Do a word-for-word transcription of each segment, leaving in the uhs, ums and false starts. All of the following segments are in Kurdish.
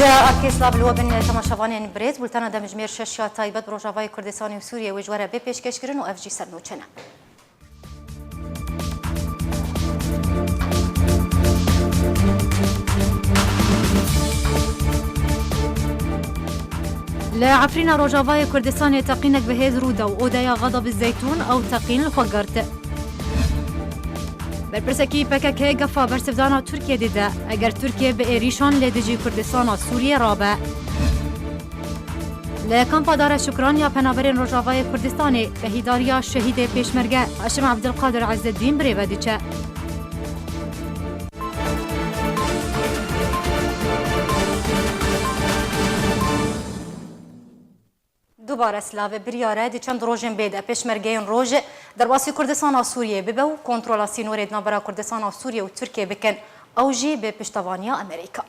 Erkê silav li we bin temaşevanên birêz, bultena demjimêr şeş ya taybet bi Rojavayê Kurdistanê û Sûriyê wê ji we re bê pêşkêşkirin û ev jî sernûçe ne. Li Efrîna Rojavayê Kurdistanê teqînek bi hêz rû da û odeya Xeda bi Zeytûn ew teqîn li xwe girt. Berpirsekî P K K gefa bersivdana Tirkiyê dide, eger Tirkiye bi êrîşan li dijî Kurdistana Sûriyê rabe. Li kampa Dara Şukran ya penaberên Rojavayê Kurdistanê, şehîdariya şehîdê pêşmerge Haşim Abdulkadir Ezzeddîn birêve diçe. Dubare silave biryare di çend rojên bê de pêşmergeyên roj derbasî Kurdistana Sûriyê bibe û kontrola sînorê di navbera Kurdistana Sûriyê û Tirkiyê bikin. Ew jî bi piştevaniya Amerîka.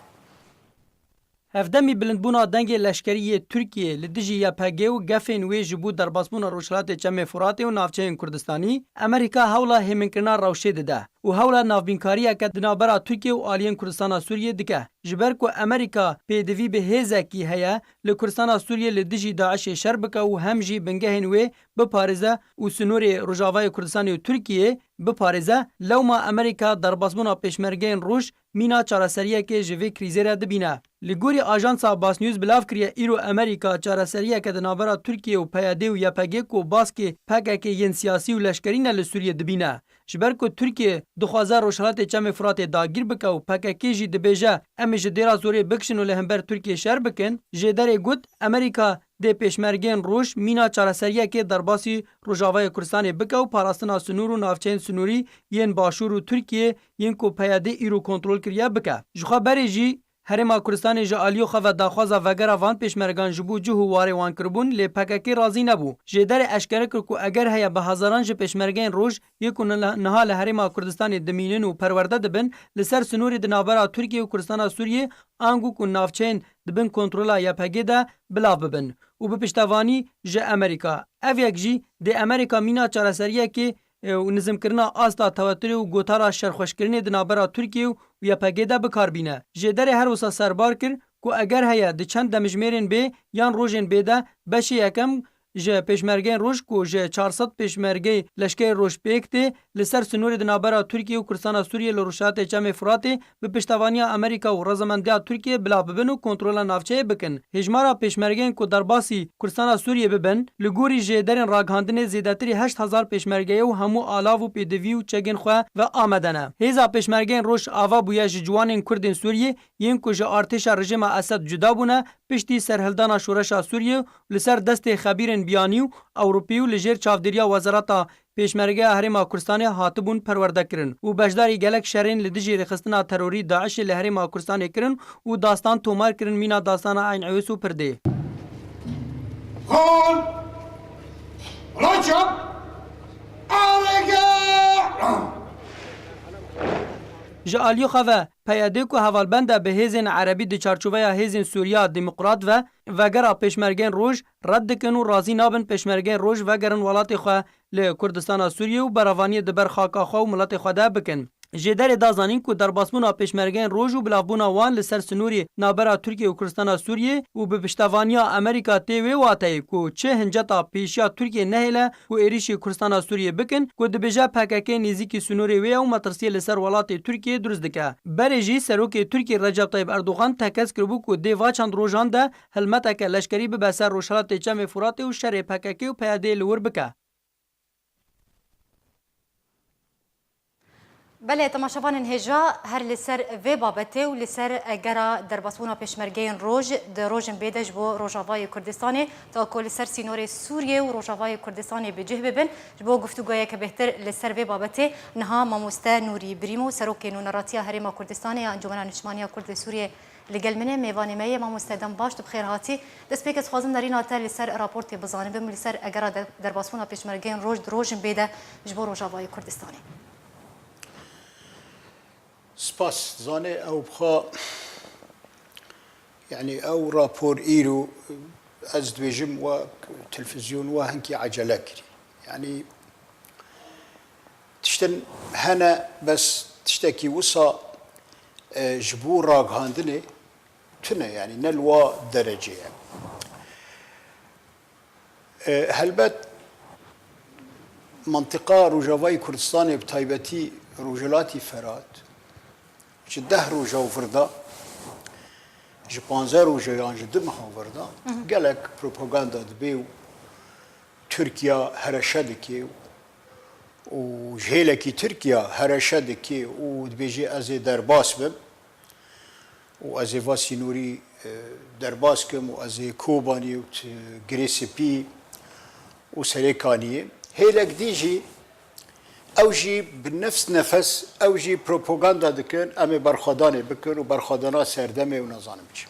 Hevdemî bilindbûna dengê leşkerî yê Tirkiyê li dijî Y P G û gefên wê ji bo derbasbûna Rojhilatê Çemê Furatê û navçeyên Kurdistanî, Amerîka hewla hêminkirina rewşê dide û hewla navbînkariyeke di navbera Tirkiye û aliyên Kurdistana Sûriyê dike. Ji ber ku Amerîka pêdivî bi hêzekî heye li Kurdistana Sûriyê li dijî DAIŞê şer bike û hem jî bingehên wê biparêze û sînorê Rojavayê Kurdistanê û Tirkiyê biparêze, lewma Amerîka derbasbûna pêşmergeyên roj mîna çareseriyekê ji vê krîzê re dibîne. Li gorî ajansa Basnews bilav kiriye, îro Amerîka çareseriyeke di navbera Tirkiye û P Y D û Y P G ku baskê P K K yên siyasî û leşkerî ne li Sûriyê dibîne. Ji ber ku Tirkiye dixwaze Rojhilatê Çemê Firatê dagîr bike û P K K jî dibêje, em ê ji dêra zorê bikişin û li hember Tirkiyê şer bikin, jêderê got, Amerîka dê pêşmergeyên roj mîna çareseriyekê derbasî Rojavayê Kurdistanê bike û parastina sinûr û navçeyên sinûrî yên başûr û Tirkiyê yên ku P Y D îro kontrol kiriye bike. Ji xwe berê jî Herêma Kurdistanê ji aliyê xwe ve daxwaza vegera van pêşmergan ji bo cih û warê wan kiribûn, lê P K K razî nebû. Jêderê eşkere kir ku eger heye bi hezaran ji pêşmergeyên roj yê ku nila-, niha li Herêma Kurdistanê dimînin û perwerde dibin, li ser sinûrê di navbera Tirkiye û Kurdistana Sûriyê ango ku navçeyên di bin kontrola Y P G de bila bibin û bi piştevanî ji Amerîka. Ev yek jî dê Amerîka mîna çareseriyekê, e, û nizimkirina asta tewetirê û gotara şerxweşkirinê di navbera Tirkiye û Y P G de bi kar bîne. Jêderê her wisa serbar kir ku eger heye di çend demjimêrên bê yan rojên bê de beşê yekem ji pêşmergeyên roj ku ji çar sed pêşmergeyê leşkerê roj pêk tê, li ser sinûrê di navbera Tirkiye û Kurdistana Sûriyê li Rojhilatê Çemê Firatê bi piştevaniya Amerîka û rezemendiya Tirkiye bila bibin û kontrola navçeyê bikin. Hêjmara pêşmergeyên ku derbasî Kurdistana Sûriyê bibin, li gorî jêderên ragihandinê zêdetirî heşt hezar pêşmergeye û hemû alav û pêdivî û çegên xwe ve amade ne. Hêza pêşmergeyên roj ava bûye ji ciwanên Kurdên Sûriyê yên ku ji artêşa rejîma Esed cuda bûne, piştî serhildana şoreşa Sûriyê û li ser destê xebîrên biyanî û Ewropî û li jêr çavdêriya Wezareta Pêşmergeya Herêma Kurdistanê hatibûn perwerdekirin û beşdarî gelek şerên li dijî rêxistina terorî DAIŞê li Herêma Kurdistanê kirin û dastan tomar kirin mîna dastana Eyn Ewês û Pirdê. Xan! Racab! Arege! Ji aliyê xwe ve P Y D ku hevalbend e bi hêzên erebî di çarçoveya Hêzên Sûriya Demokrat ve vegera pêşmergeyên roj red dikin û razî nabin pêşmergeyên roj vegerin welatê xwe li Kurdistana Sûriyê û berevaniyê di ber xaka xwe û miletê xwe de bikin. Jêderê da zanîn ku derbasbûna pêşmergeyên roj û bilavbûna wan li ser sinûrê navbera Tirkiye û Kurdistana Sûriyê û bi piştevaniya Amerîka tê wê wateyê ku çi hinceta pêşiya Tirkiye nehêle ku êrîşî Kurdistana Sûriyê bikin, ku dibêje P K K nêzîkî sinûrê wê ye û metirsiyê li ser welatê Tirkiyê dirust dike. Berê jî Serokê Tirkiyê Recep Tayyip Erdogan tekez kiribû ku dê va çend rojan de hilmeteke leşkerî bibe ser Rojhilatê Çemê Furatê û şerê P K K û P Y D'yê li wir bike. Belê, temaşevanên hêja, her li ser vê babetê û li ser egera derbasbûna pêşmergeyên roj di rojên bê de ji bo Rojavayê Kurdistanê, ta ku li ser sînorê Sûriyê û Rojavayê Kurdistanê bi cih bibin. Ji bo guftûgoyeke bêhtir li ser vê babetê, niha mamoste Nûrî Birîmo, Serokê Nûneratiya Herêma Kurdistanê ya Encûmena Niştimaniya Kurd li Sûriyê, li gel min e. Mêvanê me yê, mamoste, dem baş, tu bi xêr hatî. Destpêkê dixwazim nerîna te li ser raportê bizanibim, li ser egera de-, derbasbûna pêşmergeyên roj di rojên bê de ji bo Rojavayê Kurdistanê. Spas. Zanê ew bi xwe, yanî ew rapor îro, ez dibêjim, we televîzyon we hinkî ecele kirî. Yanî tiştin hene, bes tiştekî wisa, e, ji bo ragihandinê Tune, yanî ne li wa derecê ye. E, helbet, mantiqa Rojavayê Kurdistanê, bi taybetî Rojhilatî Ferat, ji deh roja û vir de, ji panzdeh roja yan ji du meha vir de gelek propaganda dibe û Tirkiye hereşe dike û ji hêlekî Tirkiye hereşe dike û dibêje, ez ê derbas bim û ez ê va sînorî, e, derbas kim û ez ê Kobanî û t-, Girê Spî û Serêkaniyê. Hêlek dî jî ew jî bi nefs nefes, ew jî propaganda dikin, em ê berxwedanê bikin û berxwedana serdemê û nazanim çi.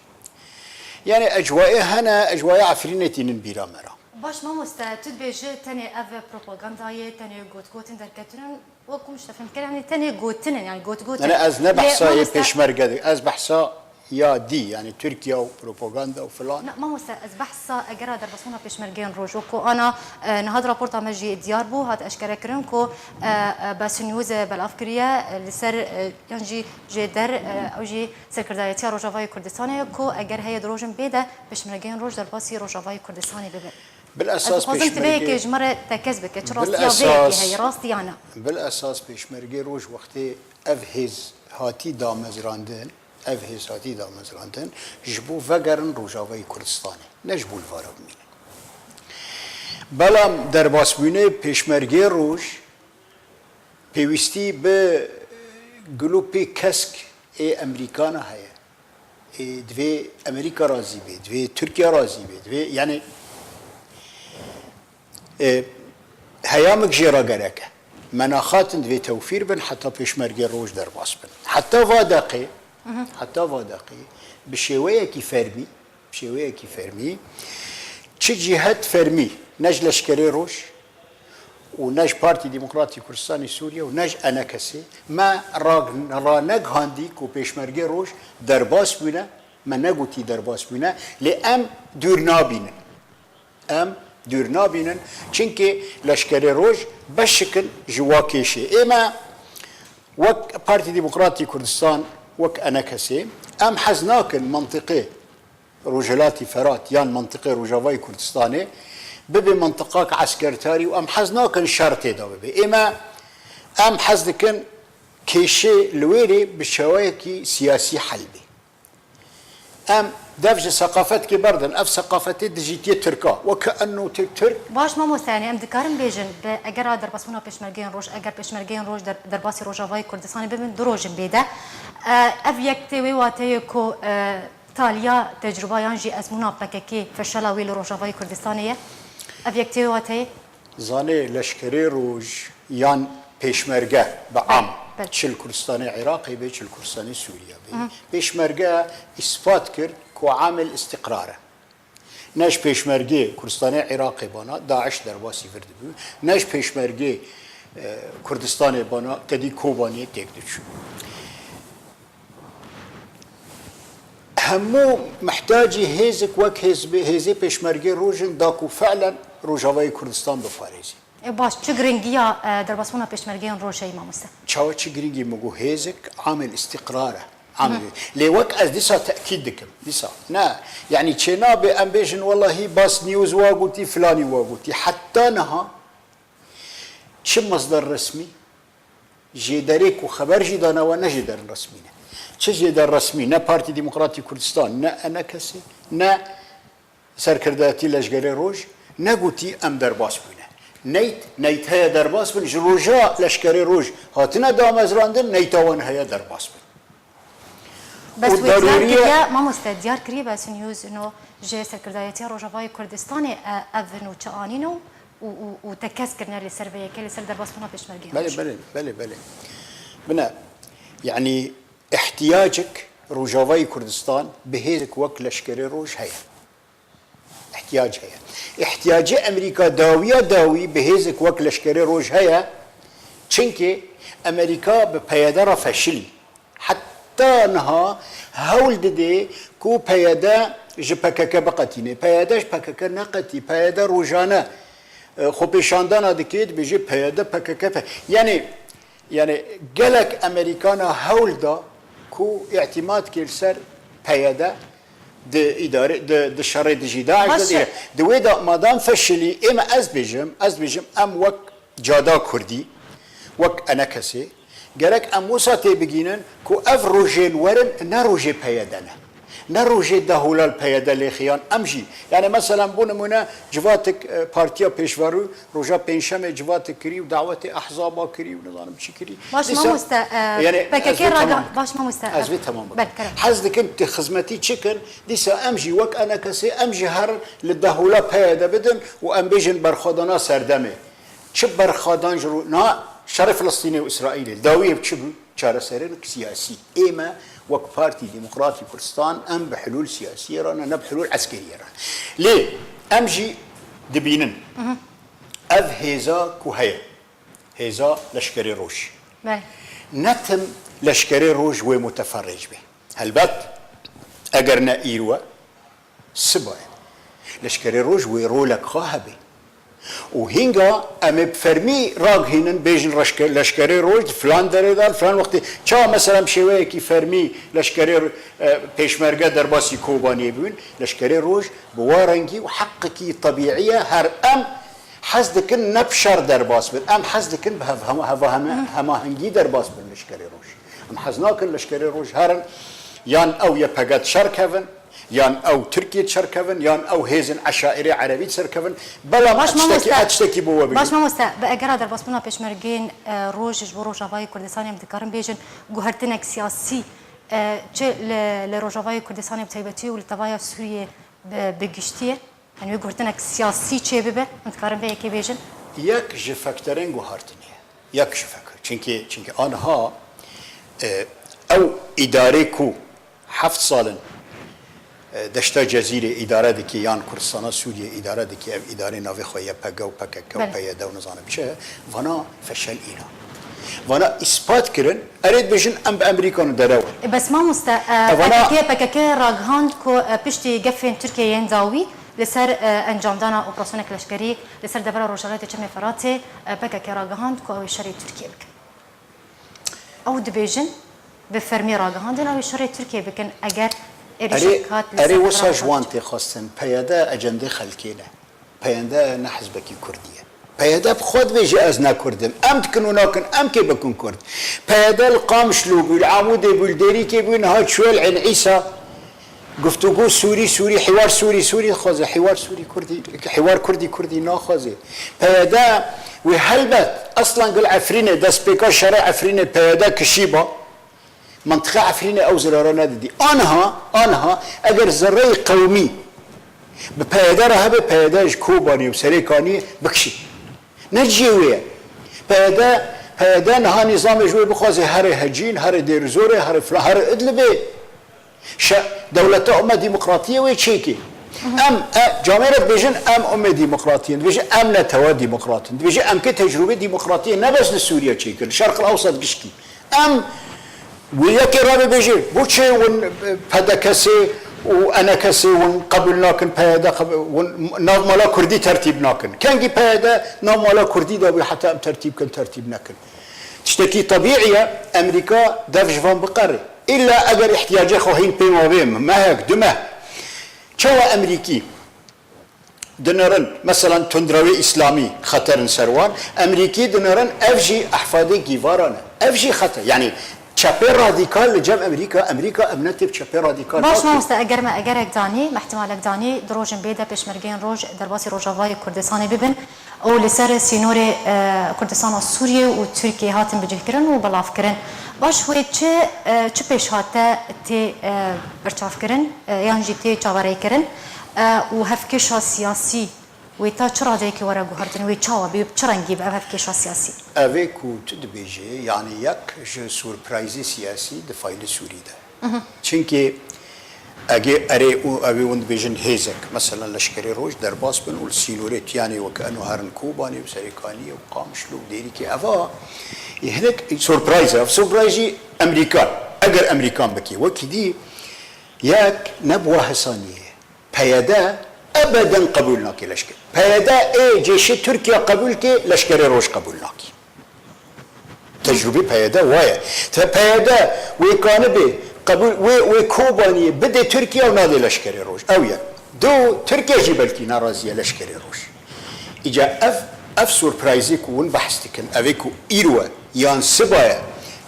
Yani ecwayê hene, ecwaya Efrînê tînin bîra me re. Baş mamoste, tu dibêjî tenê ev propagandayê, tenê gotgotin derketinin, wek ku min ji te fêm kir, yani tenê gotinin, yani gotgotin. Yani ez ne Lê behsa yê mamoste pêşmerge dikim, ez behsa ya dî, yani Tirkiye û propaganda û filan. Na, mamoste, ez behsa egera derbasbûna pêşmergeyên roj, wek ku ana, e, niha di raporta me jî diyar bû, hat eşkerekirin ku, e, e, Basî News, e, belav kiriye, e, li ser, e, yan jî jê der, e, ew jî serkirdayetiya Rojavayê Kurdistanê ye ku eger heye di rojin bê de pêşmergeyên roj derbasî Rojavayê Kurdistanê bibin. Bilesas Ez dixwazim tu vê yekê pêşmergê, ji me re tekez bike. Çi rastiya vê yekê bilesas, heye, rast ya na? Bilesas pêşmergê roj wextê ev hêz hatî damezrandin, ev hêz hatî damezrandin, ji bo vegerin Rojavayê Kurdistanê, ne ji bo li vara bimînin. Belam derbasbûnê pêşmergê roj pêwîstî bi glûpê kesk ê Emerîkana heye. Ê, divê Emerîka razî bê, divê Tirkiye razî bê, divê, yani, e, heyamik jê re gerek e. Me naxatin divê tewfîr bin heta pêşmergê roj derbas bin. Heta va deqê, heta va deqê, bi şêweyekî fermî, bi şêweyekî fermî, çi cîhet fermî, ne ji Leşkerê Roj û ne ji Partî Demokratî Kurdistanê Sûriye û ne ji ENKSê, me ra-, ranegihandî ku pêşmergê roj derbas bûne, me negotî derbas bûne, lê em dûr nabînin. Em dûr nabînin, çimkî Leşkerê Roj beşik in ji wa kêşê. Ê me wek Partî Demokratî Kurdistan, wek ENKSê, em hez nakin mentiqê Rojhilatî Ferat yan mentiqê Rojavayê Kurdistanê bibe mentiqak eskertarî û em hez nakin şer tê de bibe. Ê me, em hez dikin kêşê li wê rê bi şeweyekî siyasî hel bê. Em dev ji seqafetkê berdin, ev seqafetê dijîtiyê Tirka, weke enno Tirk, Tirk. Baş mamoste, yani em dikarin bêjin, bi egera derbasbûna pêşmergeyên roj, eger pêşmergeyên roj der-, derbasî Rojavayê Kurdistanê bibin, du rojin bê de. E, ev yek tê wê wateyê ku, e, taliya tecrûba yan jî ezmûna P K K, feşela wê li Rojavayê Kurdistanê ye? Ev yek tê wê wateyê? Zanê, Leşkerê Roj yan pêşmerge bi am, Belê. Çi li Kurdistanê Iraqê be, çi li Kurdistanê Sûriye be. Pêşmerge îspat kir ku amil îstiqrar e. Ne ji pêşmergê Kurdistanê Iraqê bana DAIŞ derbasî vir dibû, ne ji pêşmergê, e, Kurdistanê bana tedî Kobaniyê têk diçû. Hemû mihtacî hêzik wek hêz-, hêzê pêşmergê roj in da ku fe'len Rojavayê Kurdistan biparêzî. E, baş, çi giringiya, e, derbasbûna pêşmergeyên roj heye, mamoste? Çawa çi giringî, min got hêzik amil îstiqrar e. Amil. Lê wek ez dîsa tekîd dikim. Dîsa. Ne. Yanî çênabe em bêjin, welahî Bas News wa gotî, filanî wa gotî. Heta niha çi mesder resmî, jêderê ku xeber jî dane we ne jêderên resmî ne. Çi jêder resmî, ne Partî Demokratî Kurdistan, ne ENKSê, ne Serkirdayetî Leşkerê Roj, negotî em derbas bûne. Neyt, neyt heye derbas bin, ji roja Leşkerê Roj hatine damezrandin, neyta wan heye derbas bin. Bes û wê diyar darûriye kiriye, mamoste, diyar kiriye Bes News no ji Serkirdayetiya Rojavayê Kurdistanê, e, ev nûçe anîne û, û, û, û tekez kirine li ser vê yekê, li ser derbasbûna pêşmergeyan. Belê, belê, belê, belê. Bine, yanî ihtiyacek Rojavayê Kurdistan bi hêzek wek Leşkerê Roj heye. Îhtiyac heye. Îhtiyacê Amerîka dawiya dawî bi hêzek wek Leşkerê Roj heye, çimkî Amerîka bi P Y D re feşilî. Heta niha hewl dide ku P Y D ji P K K biqetîne. P Y D ji P K K neqetî. P Y D rojane, e, xwepêşandana dike, dibêje P Y D, P K K, P-, yanî, yanî gelek Amerîkana hewl da ku îtîmad ke li ser P Y D Di îdare, di, di şerê dijî DAIŞ de Baş e. Di wê de madam feşilî, ê me ez bêjim, ez bêjim em wek cada Kurdî, wek enekesê, gerek em wisa têbigînin ku ev rojên werin ne rojê PYD ne. Ne rojê dehûla li PYD lêxiyan em jî. Yani meselan bo nimûne civatek, e, Partiya Pêşverû roja Pêncşemê civatek kirî û dawetê ehzaba kirî û nizanim çi kirî. Baş Dîsa, mamoste, e, yani, PKK ez vê raga-, tamam bikim. Baş mamoste, Ez e, vê tamam bikim. Belê, kerem. Hez dikin tu xizmetî çi kin, dîsa em jî wek enekesê, em jî herin li dehûla PYD bidin û em bêjin berxwedana serdemê. Çi berxwedan ji ro-, na şerê Filistînê û Îsraîlê. Dawiyê bi çi bû? Çareserên siyasî. Ê me wek Partî Demokratî Kurdistan em bi hilûl siyasiyê re ne, ne bi hilûl eskeriyê re. Lê em jî dibînin ev hêza ku heye, hêza Leşkerê Roj. Belê. Ne tim Leşkerê Roj wê muteferric be. Helbet, eger ne îro e, siba ye. Leşkerê Roj wê rolek xwe hebe. Û hînga em ê bi fermî ragihînin, bêjin reşke-, Leşkerê Roj di filan derê de, filan wextê. Çawa mesela bi şêweyekî fermî Leşkerê, e, Pêşmerge derbasî Kobaniyê bûn? Leşkerê Roj bi wa rengî û heqekî tebîî ye, her em hez dikin ne bi şer derbas bin. Em hez dikin bi hev-, hema-, heva-, hema-, hemahengî derbas bin Leşkerê Roj. Em hez nakin Leşkerê Roj herin, yan ew YPG di şer kevin, yan ew Tirkiyê di şer kevin, yan ew hêzên eşairê erebî di ser kevin. Belam Baş ev tiştekî, mamoste, ev tiştekî bo we bêjim. Baş mamoste, bi egera derbasbûna Pêşmergeyên, e, Roj ji bo Rojavayê Kurdistanê em dikarin bêjin guhertinek siyasî, e, çi li, li Rojavayê Kurdistanê bi taybetî û li tevaya Sûriyê bi, bi giştî ye? Yanî wê guhertinek siyasî çêbibe, em dikarin vê yekê bêjin? Yek ji fekterên guhartinê ye. Yek ji fekter. Çimkî, çimkî aniha, e, ew îdarê ku heft sal in, e, Deşta Cezîrê îdare dike yan Kurdistana Sûriyê îdare dike, ev îdarê navê xwe YPG û PKK û Belê. PYD û nizanim çi, vana feşelîna. Vana îspat kirin, erê dibêjin em bi Emerîkan û derew in. E, bes mamoste, e, Evana PKK, PKK ragihand ku, e, piştî gefên Tirkiyeyê yên dawî li ser, e, encamdana operasyoneke leşkerî li ser devera rojhilatê Çemê Feratê, e, PKK ragihand ku ew ê şerê Tirkiyê bikin. Ew dibêjin, bi fermî ragihandin, ew ê şerê Tirkiyê bikin eger êrişek Erê, hat li ser erê devera wisa ji wan rojhilatê. Tê xwestin, PYD ecendê xelkê ne. PYD ne hizbekî Kurdî ye. PYD bi xwe dibêje ez ne Kurd im. Em dikin û nakin, em kê bikin Kurd. PYD li Qamişlo bû, li Amûdê bû, li Dêrîkê bû, niha çûye li Eyn Îsa. Guftûgû Sûrî, Sûrî, hiwar Sûrî, Sûrî dixwaze. Hiwar Sûrî Kurdî, hiwar Kurdî, Kurdî naxwaze. PYD wê helbet, eslan gil Efrînê, destpêka şera Efrînê PYD kişîba. Mentiqa Efrînê ew zirara nedidî. Aniha, aniha, eger zereyê qewmî bi PYD re hebe, PYD ji Kobanê û Serêkaniyê bikişî. Ne cihê wê ye. PYD, PYD niha nîzamê ji wê bixwaze herê Hecîn, herê Dêrizorê, herê filan, herê Idlibê. Şe-, dewleta ume demokratiyê wê çêkê. Em, e, camêre dibêjin em umê demokratiyê, dibêjin em netewa demokrat in. Dibêjin em kê tecrûbê demokratiyê ne bes li Sûriye çêkir, li Şerq el Ewsat gişkî. Em wê yekê re bibêje, bo çi hûn, e, PDKSê û ENKSê hûn qebûl nakin, PYD qeb-, hûn nav mala Kurdî tertîb nakin? Kengî PYD nav mala Kurdî de bû heta em tertîb kin, tertîb nekin? Tiştekî tebîî ye, Emerîka dev ji van biqere. Îlla eger îhtiyacê xwe hîn pê ma bê, mehek, du meh. Çawa Emerîkî? Dinirin, meselan, tundrewê îslamî xeter in ser wan. Emerîkî dinirin, ev jî ehfadê gîvaran e. Ev jî xeter. Yanî çepê radîkal li cem Emerîka, Emerîka em ne tê bi çepê radîkal Baş nakin. Mamoste, eger me egerek danî, me ihtimalek danî, di rojên bê de pêşmergeyên roj derbasî Rojavayê Kurdistanê bibin û li ser sînorê, e, Kurdistana Sûriyê û Tirkiyê hatin bicihkirin û belavkirin. Baş wê çi, e, çi pêşhate tê, e, berçavkirin, e, yan jî tê çaverêkirin? E, û hevkêşa siyasî wê ta çi radeyekê were guhertin, wê çawa bê, bi çi rengî be ev hevkêşa siyasî? Ev ê ku tu dibêjî, yanî yek ji surprayzê siyasî di fayli Sûrî de. Çimkî egê erê û ew ê hûn dibêjin hêzek, mesela Leşkerê Roj derbas bin û li sînorê tiyanê weke eno herin Kobanê û Serêkaniyê û Qamişlo û Dêrikê, eva ê hinek surprayz e. Ev surprayz jî Emerîkan, eger Emerîkan bikê. Wekî dî yek ne bi wa hesaniyê ye. PYD ebeden qebûl nake leşker. PYD ê cêşê Tirkiye qebûl ke, Leşkerê Roj qebûl nake. Tecrûbê PYD wa ye. Te PYD wê kanibê qebûl, wê, wê Kobaniyê bidê Tirkiye û nadê leşkerê roj. Ew ye. Du, Tirkiye jî belkî narazî ye leşkerê roj. Îca ev, ev surprayzê ku hûn behs dikin, ev ê ku îro ye, yan siba ye,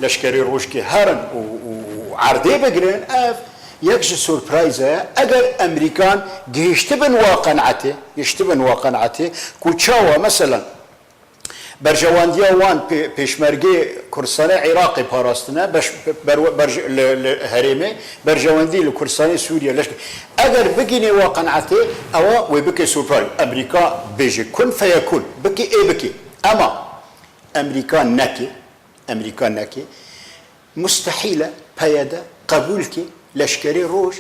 leşkerê rojkê herin û, û, û erdê bigirin, ev yek ji surprayze ye. Eger Emerîkan gihiştibin wa qenaetê, gihiştibin wa qenaetê ku çawa, meselan, berjewendiya wan pê-, pêşmergê Kurdistanê Iraqê parastine, beş-, ber-, berj-, li, li herêmê, berjewendî li Kurdistanê Sûriye leşke. Eger bigînê wa qenaetê, ewa wê bike surprise. Emerîka bêje kun feyekun, bike ê bike. Ema Emerîka neke, Emerîka neke. Mustehîl e P Y D qebûl ke leşkerê roj.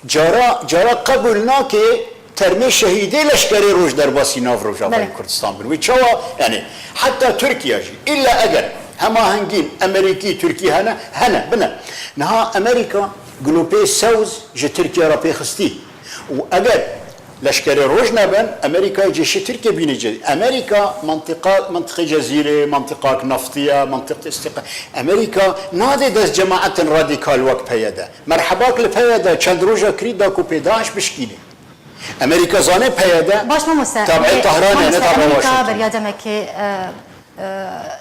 Cara, cara qebûl nake termê şehîdê leşkerê roj derbasî nav Rojavayê Belê. Kurdistan bin. Wê çawa? Yani heta Tirkiye jî. Îlla eger hemahengîn Emerîkî, Tirkî hene, hene, bine. Niha Emerîka glopê sewz ji Tirkiye re pêxistî. Û eger leşkerê roj nebin, Amerîkayê cêşê Tirkiye bîne ce-, Amerîka mantiqa, mantiqê Cezîrê, mantiqak naftî ye, mantiq îstiqa-, Amerîka nadê dest cemaetên radîkal wek P Y D. Merhebak li P Y D çend roja kirî da ku pê DAIŞ bişkîne. Amerîka zane P Y D Baş mamoste, tabê lê Tehranê ne mamoste, tabê Amerîka Washington. Beriya demekê, e, e,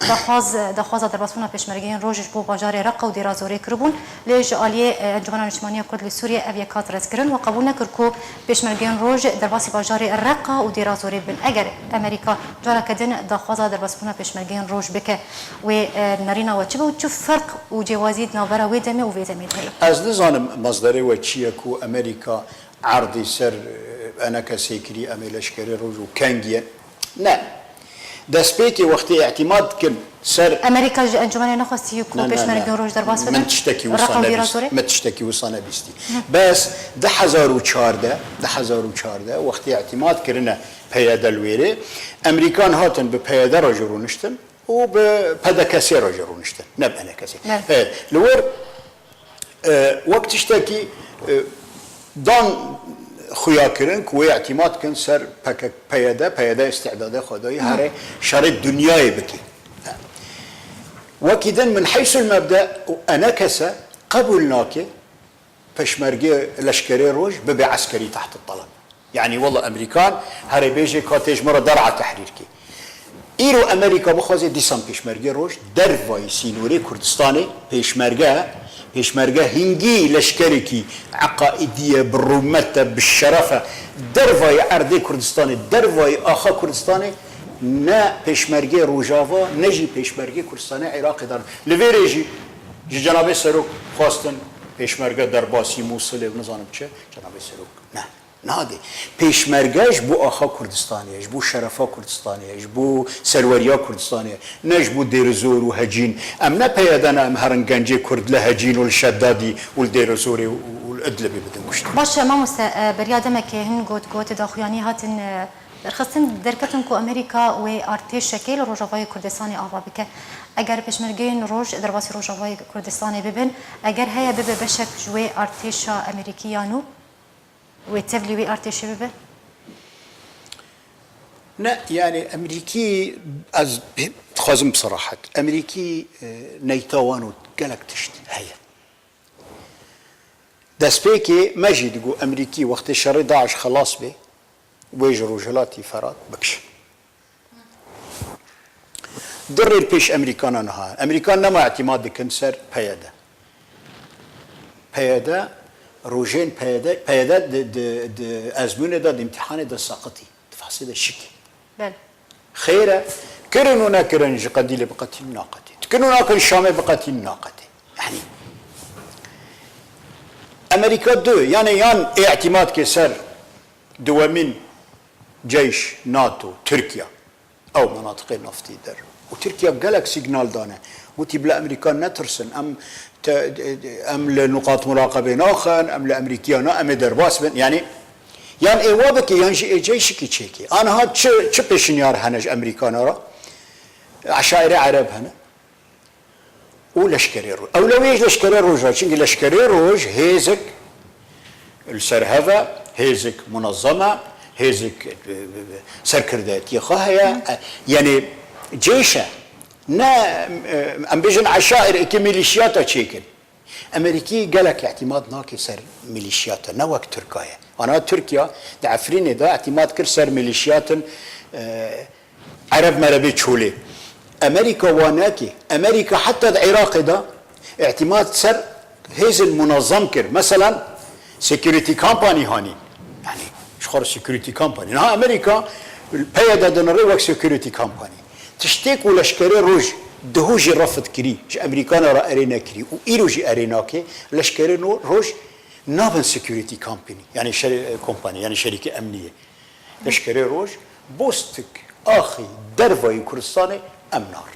daxwaz, daxwaza derbasbûna pêşmergeyên roj ji bo bajarê Reqa û Dêra Zorê kiribûn, lê ji aliyê, e, Encûmena Niştimaniya Kurd li Sûriyê ev yek hat redkirin. We qebûl nekir ku pêşmergeyên roj derbasî bajarê Reqa û Dêra Zorê bibin. Eger Amerîka careke din daxwaza derbasbûna pêşmergeyên roj bike, wê, e, nerîna we çi be û çi ferq û cêwazî di navbera wê demê û vê demê de heye? Ez nizanim mazderê we çi ye ku Amerîka erdî ser, e, enekesê kirî, em ê leşkerê roj û kengî ye. Ne. Destpêkê wextê îtîmat dikin ser Amerîka ji Encûmenê nexwestî ku Ne, ne, ne. pêşmergên roj derbas bibin? Min tiştekî wisa Reqa û Dêra nebîst-, Zorê? min tiştekî wisa nebîstî. Bes du hezar û çardeh, du hezar û çardeh wextê îtîmat kirine P Y D li wêrê, Emerîkan hatin bi P Y D re jî rûniştin û bi P D K S re jî rûniştin. Ne bi N K S. Evet. Evet, li wir E, wek tiştekî, e, dan xuya kirin ku wê îtîmat kin ser P K K, P Y D, P Y D îstîdadê xwe dayî Hı. here şerê dinyayê bike. Wekî din min heysul mebde û enekese qebûl nake peşmerge leşkerê roj bibe eskerî teht teleb. Yanî wela Emerîkan herê bêje ka tê ji me re der'a tehrîr kê. Îro Amerîka bixwaze dîsan pêşmerge roj dervayî sînorê Kurdistanê pêşmerge, pêşmerge hingî leşkerekî eqaîdî ye, bi rûmet e, bi şeref e. Dervayî erdê Kurdistanê, dervayî axa Kurdistanê ne pêşmergê Rojava, ne jî pêşmergê Kurdistanê Iraqê dar. Li vêrê jî ji Cenabê Serok xwestin pêşmerge derbasî Mûsilê û nizanim çi, Cenabê Serok ne. Nadê. Pêşmerge ji bo axa Kurdistanê ye, ji bo şerefa Kurdistanê ye, ji bo serweriya Kurdistanê ye, ne ji bo Dêrizor û Hecîn. Em ne P Y D ne, em herin gencê Kurd li Hecîn û li Şedadî û li Dêrizorê û, û li Idlibê bidin kuştin. Baş e, mamoste, e, beriya demekê hin got ku daxuyanî hatin, e, derxistin, derketin ku Amerîka wê artêşekê li Rojavayê Kurdistanê ava bike. Eger pêşmergeyên roj derbasî Rojavayê Kurdistanê bibin, eger heye bibe beşek ji wê artêşa Amerîkî ya nû? Wê tevlî wî artêşê bibe? Ne, yani Emerîkî, ez dixwazim bi serahet. Emerîkî, e, neyta wan û gelek tişt heye. Destpêkê me jî digot Emerîkî wextê şerê DAIŞ xelas bê, wê ji Rojhilatî Ferat bikişin. Du rêl pêş Emerîkana niha. Emerîkan nema îtîmat dikin ser P Y D. P Y D, rojên P Y D, P Y D di, di, di ezmûnê de, di îmtîhanê de seqitî, di fehsê de şikî. Belê. Xêr e, kirin û nekirin ji Qedîlê biqetîn naqetî. Dikin û nakin Şamê biqetîn naqetî. Yanî Emerîka du, yanî yan ê îtîmat ke ser duwemîn ceyş, NATO, Tirkiye. Ew menatiqê naftî der. Û Tirkiye gelek sîgnal dane. Gotî bila Emerîkan netirsin. Em te, em li nuqat muraqebê naxin, em li Emerîkiya na, em ê derbas bin. Yanî, yan ê wa bike, yan jî ê ceyşikî çêke. Aniha çi, çi pêşinyar hene ji Emerîkana re? Eşairê Ereb hene. û leşkerê roj. Ewlewiyê ji leşkerê roj re, çimkî leşkerê roj hêzik li ser hev e, hêzik munezem e, hêzik, e, e, serkirdeyetiyê xwe heye. E, yanî cêş e. Ne, e, em bêjin eşair, êkê milîşiyata çêkin. Emerîkî gelek îtîmad nake ser milîşiyata, ne wek Tirka ye. Ana Tirkiya di Efrînê de îtîmad kir ser milîşiyatên, e, Ereb merebê çolê. Emerîka wa neke. Emerîka heta di Iraqê de îtîmad ser hêzên munezem kir. Meselan, security company hanî. Yani, ji xwe re security company. Niha Emerîka P Y D dinire wek security company. Tiştê ku leşkerê roj diho jî refd kirî, ji Emerîkana re erê nekirî û îro jî erê nake, leşkerê no-, roj nabin security company, yani şer-, kompanî, yani şerîkê emniyê. Leşkerê roj, Bostik, Axî, dervayî Kurdistanê em narin.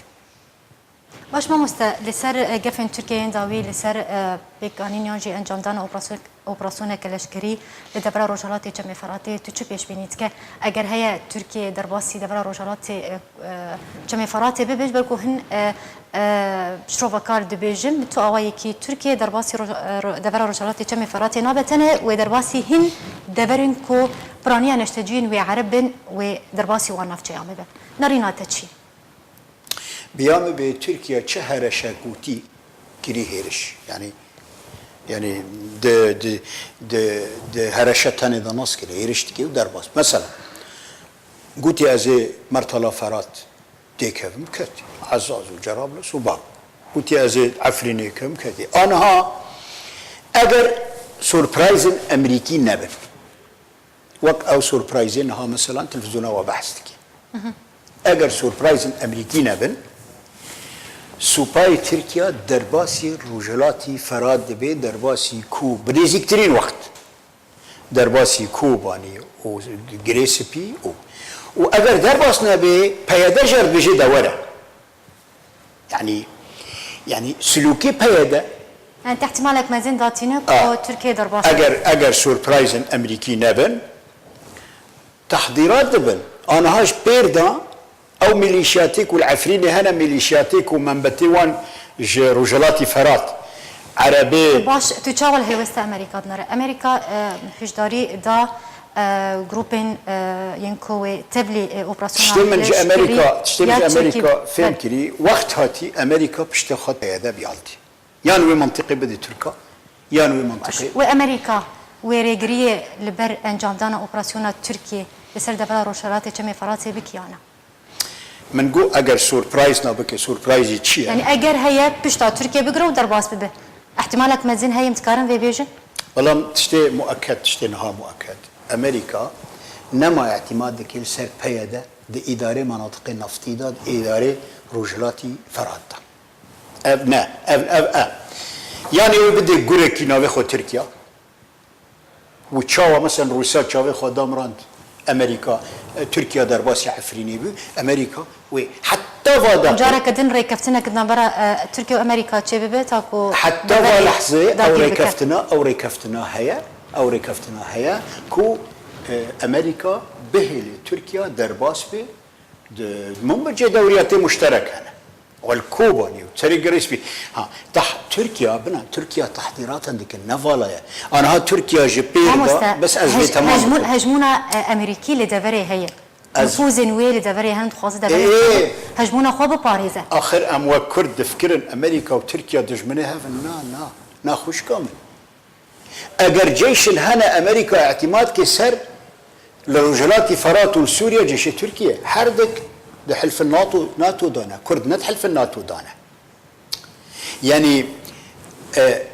Baş mamoste, li ser, e, gefên Tirkiyeyên dawî, li ser, e, pêkanîn yan jî encamdana operasyon-, operasyoneke leşkerî li devera Rojhelatê Çemê Feratê tu çi pêşbînî dike? Eger heye Tirkiye derbasî devera Rojhelatê, e, e, Çemê Feratê bibe, ji ber ku hin, e, e, şirovekar dibêjin, bi tu awayekî Tirkiye derbasî roj-, e, ro-, devera Rojhelatê Çemê Feratê nabe, tenê wê derbasî hin deverên ku piraniya neşteciyên wê ereb bin, wê derbasî wan navçeyan bibe. Nerîna te çi? Bi ya min bê Tirkiye çi hereşek û tî kirî hêriş. Yani, yani di, di, di, di hereşe tenê de nas kirî, hêriş dikê û derbas. Mesela, gotî ez ê Mertala Ferat têkevim, ketî. Ezaz û Cerablus û Bab. Gotî ez ê Efrînê kevim, ketî. Aniha eger surprizên Emerîkî nebin, wek ew surprizê niha meselan televîzyona we behs dike. Eger surprizên Emerîkî nebin, supayê Tirkiya derbasî Rojhilatî Ferat dibe, derbasî ku bi nêzîktirîn wext, derbasî Kobanî û Girê Spî û, û eger derbas nebe, P Y D jê re dibêje de were. Yani, yani silûkê P Y D. Yani te ihtimalek mezin datîne ku A, Tirkiye derbas eger, eger surprizên Emerîkî nebin, tehdîrat dibin. Aniha ji pêr de ew milîşiyatê ku li Efrînê hene, milîşiyatê ku membetê wan ji Rojhilatî Ferat, Erebê. Baş, tu çawa li helwesta Amerîka dinere? Amerîka, e, hişdarî da, e, grûpên, e, yên ku wê tevlî, e, operasyona Tiştê min ji leşkerî Amerîka, tiştê min ya ji Tirkî Amerîka fêm kirî, wext hatî Amerîka piştê xwe P Y D biyaldî. Yan wê mentiqê bide Tirka, yan wê mentiqê. Wê Amerîka wê rêgiriyê li ber encamdana operasyona Tirkiyê li ser devera Rojhelatê Çemê Feratê bike ya ne? Min got, eger surprizna bike, surprizî çi ye? Yani eger heye pişta Tirkiye bigire û derbas bibe. Ihtimalek mezin heye, em dikarin vê bêjin? Belam tiştê mueked, tiştê niha mueked. Amerîka nema îtîmad dike li ser P Y D di îdarê menatiqê neftî de, di îdarê Rojhilatî Ferat de. Ev ne, ev, ev, ev. Yani wê bide gurekî navê xwe Tirkiya. Û çawa, mesela, Rûsya çavê xwe damrand Amerîka, e, Tirkiya derbasî Efrînê bû, Amerîka wê heta va da. Careke din rêkeftinek di navbera, e, Tirkiye û Amerîka çêbibe, ta ku Heta va lehzê ew rêkeftina, ew rêkeftina heye, ew rêkeftina heye ku, e, Amerîka bihêlê Tirkiya derbas be, di, min bi cê dewriyatê muşterek hene. Wal Kobanî û serê Girê Spî. Ha, tah-, Tirkiya, bina, Tirkiya tehdîratan dikin, ne vala ye. Aniha Tirkiya ji pêr de, Mamoste, bes ez vê hej-, temam hejmûn-, bikim. Hejmûna, e, Emerîkî li deverê heye. Ez Nifûzên wê li deverê hene, dixwaze deverê Ê! Hejmûna xwe biparêze. Axir em wek Kurd difikirin, Amerîka û Tirkiya dijminê hev in? Na, na, na xwişka min. Eger ceyşin hene Amerîka îtîmad ke ser li Rojhilatî Ferat û li Sûriye ceyşê Tirkiye, her dik di hilfin NATO, NATO de ne. Kurd ne di hilfin NATO de ne. Yanî, e,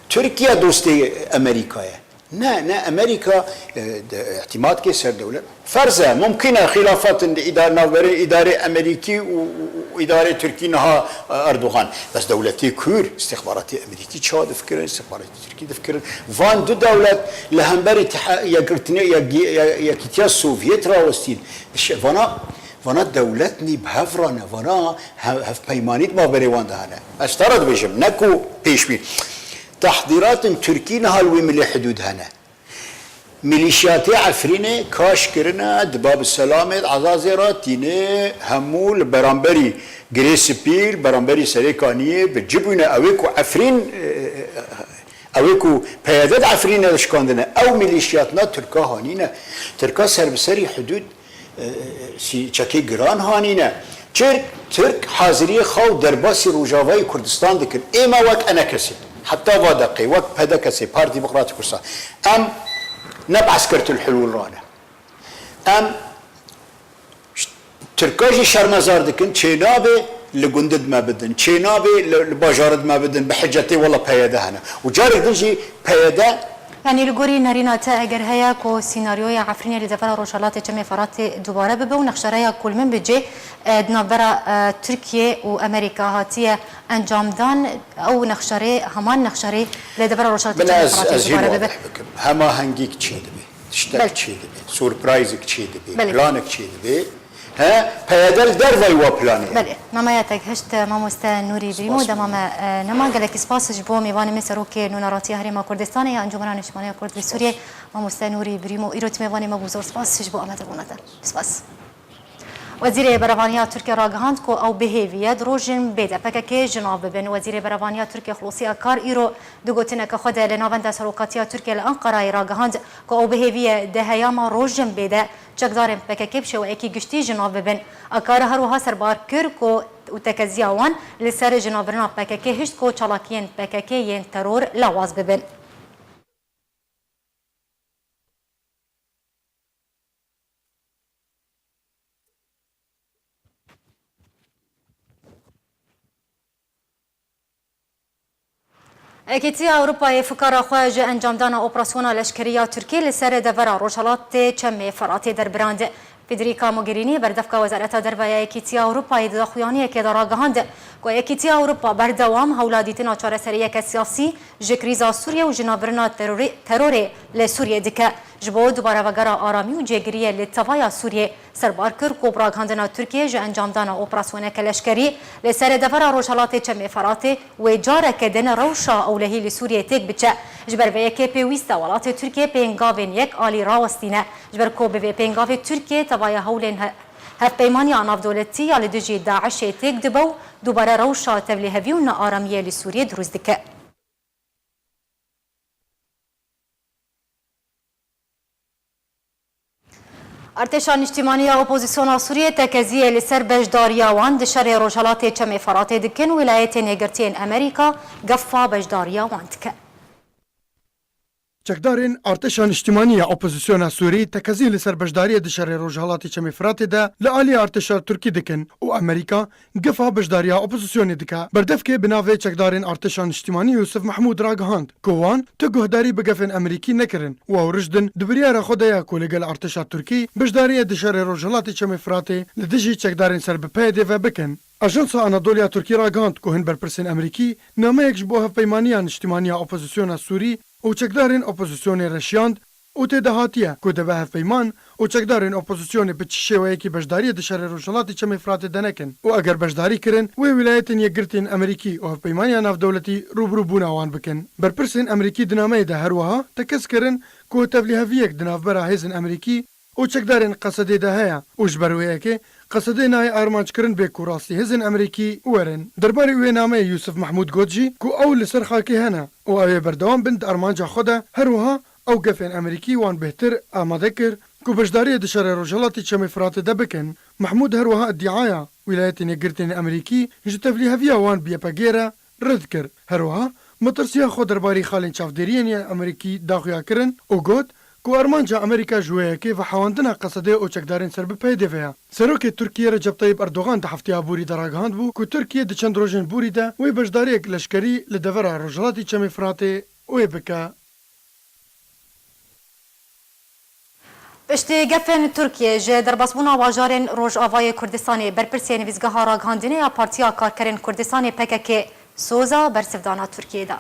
Tirkiye dostê Amerîka ye. Ne, ne, Amerîka, e, de, îtîmad ke ser dewlet. Ferz e, mumkin e xîlafatin di îdar-, navberê îdarê Amerîkî û, û, û îdarê Tirkî niha, e, Erdogan. Bes dewletê kûr, îstixbaratê Amerîkî çawa difikirin, îstixbaratê Tirkî difikirin. Van du dewlet li hember îtiha-, yekgirtinê, yek-, ye-, yekîtiya Sovyet rawestîn. Şi-, vana, vana dewlet nî bi hev re ne, vana he-, hevpeymanî di navberê wan de hene. Ez te re dibêjim, ne ku pêşbî. Tehdîratên Tirkî niha li wê milê hidûd hene. Milîşiyatê Efrînê kaş kirine, di Bab Selamê, di Ezazê re tîne, hemû li beramberî Girê Spî, li beramberî Serê Kaniyê bi ci bûne. Ew ê ku Efrîn, e, e, ew ê ku P Y D di Efrînê de şikandine, ew milîşiyatna Tirka hanîne. Tirka ser bi serî hidûd, e, e, sî-, çekê giran hanîne. Çirk, Tirk haziriyê xwe û derbasî Rojavayê Kurdistan dikin. Ê me wek enekesê. Heta va deqê wek P D K S, Partî Demokratîk Kurdistan, em ne bi eskertil hulûl re ne. Em Tirka jî şermezar dikin, çênabe li gundid me bidin, çênabe li, li bajarid me bidin, bi hicetê wela P Y D hene. Û carek din jî P Y D. Yanî li gorî nerîna te eger heye ku sînaryoya Efrînê li devera Rojhelatê Çemê Feratê dubare bibe û nexşareya ku li min bi cê, e, di navbera, e, Tirkiye û Amerîka hatiye encamdan, ew nexşarê, heman nexşarê li devera Rojhelatê Çemê Feratê dubare bibe. Belê, ez, ez jî wadeh bikim. Hemahengîk çê dibe. Tiştek çê dibe, surprizek çê dibe, planek çê dibe. He, P Y D li dervayî wa planê ye. Belê, nameya te gihişt, mamoste Nûrî Birîmo, dema me, e, nema. Gelekî spas ji bo mêvanê me, Serokê Nûneratiya Herêma Kurdistanê ya Encûmena Niştimaniya Kurd li Sûriyê, mamoste Nûrî Birîmo. Îro tu mêvanê me bû, zor spas ji bo amadebunadan. Spas. Wezîrê Berevaniya Tirkiye ragihand ku ew bi hêvî ye di rojên bê de P K K ji nav bibin. Wezîrê Berevaniya Tirkiye Xulosî Akar îro di gotineke xwe de li Navenda Serokatiya Tirkiye li Enqerayê ragihand ku ew bi hêvî ye di heyama rojên bê de çekdarên P K K bi şêweyekî giştî ji nav bibin. Akar her wiha serbar kir ku û tekeziya wan li ser jinavbirina P K K hişt ku çalakiyên P K K yên teror lawaz bibin. Yekîtiya Ewropayê fikara xwe ji encamdana operasyona leşkerî ya Tirkî li ser devera Rojhelatê Çemê Feratê derbirand. Federica Mogherini, berdevka Wezareta Derve ya Yekîtiya Ewropayê di daxuyaniyekê de ragihand ku Yekîtiya Ewropa berdewam hewla dîtina çareseriyeke siyasî ji krîza Sûriyê û jinavbirina terorê, terorê li Sûriyê dike. Ji bo dubare vegera aramî û cêgiriyê li tevaya Sûriyê, serbar kir ku bi ragihandina Tirkiyê ji encamdana operasyoneke leşkerî li ser devera Rojhelatê Çemê Feratê wê careke din rewşa ewlehî li Sûriyê têk biçe. Ji ber vê yekê pêwîst e welatê Tirkiyê pêngavên yek alî rawestîne. Ji ber ku bi vê pêngavê Tirkiye tevaya hewlên he-, hevpeymaniya navdewletî ya li dijî DAIŞê têk dibe û dubare rewşa tevlîhevî û nearamiyê li Sûriyê dirûst dike. Artêşa Niştimanî ya Opozîsyona Sûriyê tekeziyê li ser beşdariya wan di şerê Rojhelatê Çemê Feratê dikin, Wîlayetên Yekgirtiyên Amerîka gefa beşdariya wan dike. Çekdarên Artêşa Niştimanî ya Opozîsyona Sûrî tekezî li ser beşdariyê di şerê Rojhelatê Çemê Firatê de li alî artêşa Tirkî dikin û Amerîka gefa beşdariya opozîsyonê dike. Berdevkê bi navê çekdarên Artêşa Niştimanî Yûsif Mehmûd ragihand ku wan tu guhdarî bi gefên Amerîkî nekirin û ew rijd in di biryara xwe de ye ku li gel artêşa Tirkî beşdariyê di şerê Rojhelatê Çemê Firatê li dijî çekdarên ser bi P Y D ve bikin. Ajansa Anadolu ya Tirkî ragihand ku hin berpirsên Amerîkî nameyek ji bo Hevpeymaniya Niştimanî ya Opozîsyona Sûrî û çekdarên opozîsyonê re şiyand û tê de hatiye ku dibe hevpeyman û çekdarên opozîsyonê bi çi şêweyekî beşdariyê di şerê Rojhelatê Çemê Firatê de nekin û eger beşdarî kirin, wê Wîlayetên Yekgirtiyên Amerîkî û Hevpeymaniya Navdewletî rûbirûbûna wan bikin. Berpirsên Amerîkî di nameyê de her wiha tekez kirin ku tevlîheviyek di navbera hêzên Amerîkî û çekdarên Qesedê de heye û ji ber wê yekê Qesedê nayê armanckirin bê ku rastî hêzên Amerîkî werin. Derbarê wê nameyê Yûsif Mehmûd got jî ku ew li ser xakê hene û ew ê berdewam bin di armanca xwe de. Her wiha ew gefên Amerîkî wan bêhtir amade kir ku beşdariyê di şerê Rojhelatê Çemê Firatê de bikin. Mehmûd her wiha îdiaya Wîlayetên Yekgirtên Amerîkî ji tevlîheviya wan bi Y P G re red kir. Her wiha metirsiya xwe derbarî xalên çavdêriyên yên Amerîkî daxuya kirin û got ku armanca Amerîka ji wê yekê vehewandina Qesedê û çekdarên ser bi P Y D ve ye. Serokê Tirkiyê Recep Tayyip Erdogan di hefteya borî de ragihand bû ku Tirkiye di çend rojên borî de wê beşdariyek leşkerî li devera Rojhilatê Çemê Firatê wê bike. Piştî gefên Tirkiye ji derbasbûna bajarên Rojavayê Kurdistanê, berpirsê nivîsgeha ragihandinê ya Partiya Karkerên Kurdistanê P K K soza bersivdana Tirkiyê da.